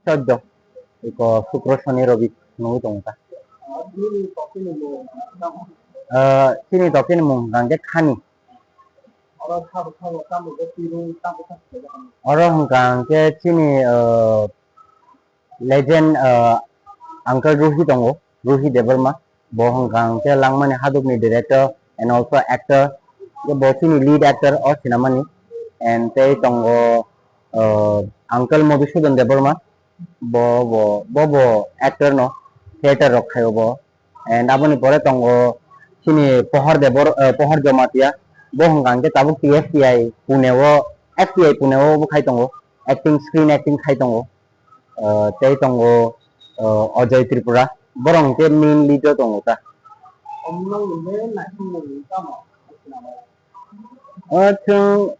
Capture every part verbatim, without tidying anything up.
Choddo. Iko Sukro, Soni, Robi nugwi tongo ta. Ah, chini tokini mung hwnkha khe Khani. Oro hwnkha khe chini, ah, legend, ah, uncle Ruhi tongo, Ruhi Debbarma. Bo hwnkha khe Langmani Hadukni director and also actor. Bo chini lead actor o sinamani. And tei tongo, ah, uncle Madhusudan Debbarma. Bo, bo, bo, bo actor no, theater rok khai o bo. And aboni pore tongo chini Pohor Debor-, eh, Pohor Jamatia. Bo hwnkha khe tabuk T F T I Pune o, F T I Pune o bo khai tongo. Acting, screen acting khai tongo. Eh, tei tongo, eh, Ajay Tripura. Borok hwnkhe main lead o tongo ta. O, chwng,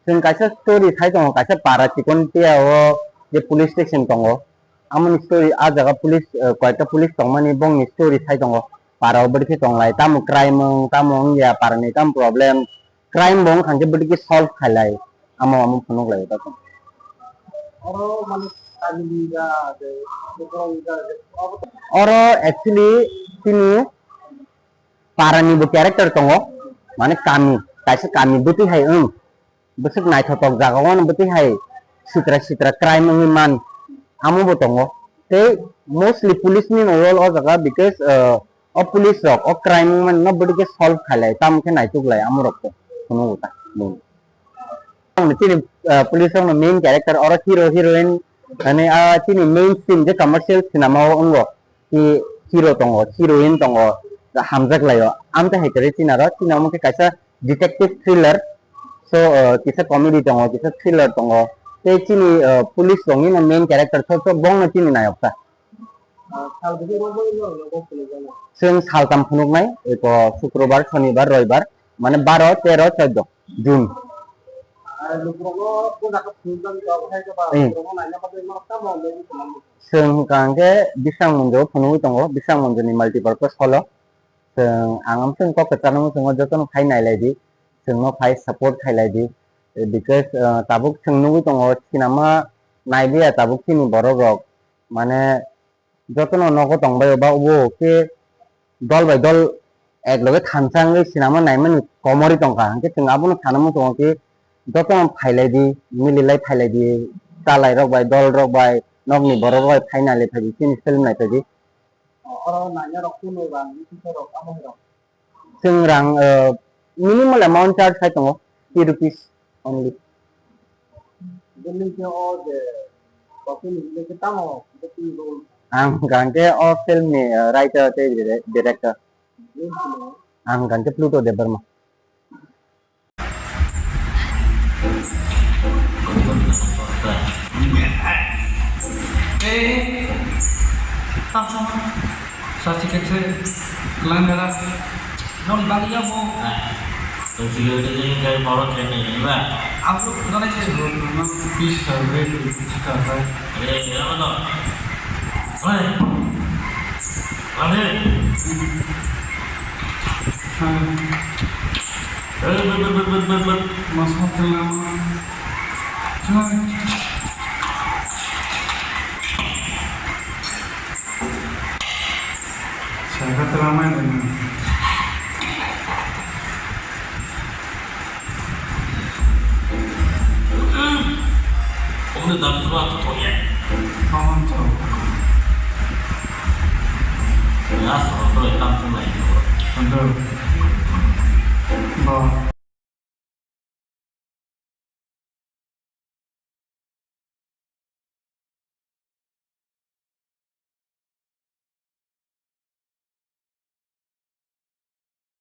chwng kaisa story sai tongo, kaisa para chikon tia o je police station tongo. Amoni story, ah jaga police, eh, koyekta police tongmani bongni story sai tongo. Para o bwrwi khe tonglai, tamo crime wng, tamo wngya, para ni tamo problem, crime bo wngkha khe bwrwi khe solve khailai, amo amo phunuk lai ta. Oro mane family da, je, oro actually chini para ni bo character tongo, mane kami, kaisa kami bwtwi hai wng. Bwswk naithotok jaga o no bwtwi hai sitra sitra crime wngwi man, amo bo tongo. Tei mostly police ni no role o jaga, because, uh, o police rok o crime wngmani no bwtwi khe solve khailai, tamo khe naituk lai amo rok to phunuk ta. Chini, uh, police rok no main character oro hero heroine, mane, ah, chini main stream je commercial cinema o wngo, ki hero tongo, heroine tongo, hamjak lai o. Amte hai khe chini aro chini omo khe kaisa detective thriller. So, uh, kisa comedy tongo, kisa thriller tongo. Tei chini, uh, police rokni no main character so, so bongno chini nayok ta. Chwng saltam phunuknai, eko Sukrobar, Shonibar, Roibar, mane baro, tero, choddo June. Hmm. Chwng hwnkha hwnkhe Bisang Monjo phunugwi tongo, Bisang Monjoni multipurpose hall o. Chwng, ang amswng kok kwcharno muchungo jotono phai nailai di, chwngno phai support khailai di, because, uh, tabuk chwng nugwi tongo, sinama nailia tabuk chini borok rok, mane jotono nogo tongbai o ba obo khe dol bai dol ek loge thansa wngwi sinama naimani komorwi tongkha, hwnkhe chwng abono sana muchungo khe jotono phailai di, mililai phailai di, chalai rok bai, dol rok bai, nokni borok rok bai phai nailai phai di, chini film nai phai di. Oro naina rok kunu rang bisi rok amo rok. Chwng rang, uh, minimal amount charge khai tongo, three rupees only. Bini khe o je, bokni bini khe tamo, bini role. Ang hwnkha khe o film ni, uh, writer tei dire-, director. Ang hwnkha khe Pluto Debbarma. Eh, tamo sa siketse kelang dara. Non bang ya mo. Tong siketse kai borok kai nai ba. Aku nana sih. Bisa be kita kai. Eh, ya betul. Oi. Oi. Omo dam sua to thok ya. Omo to. Ya so to dam sua ya. Ando. Ba.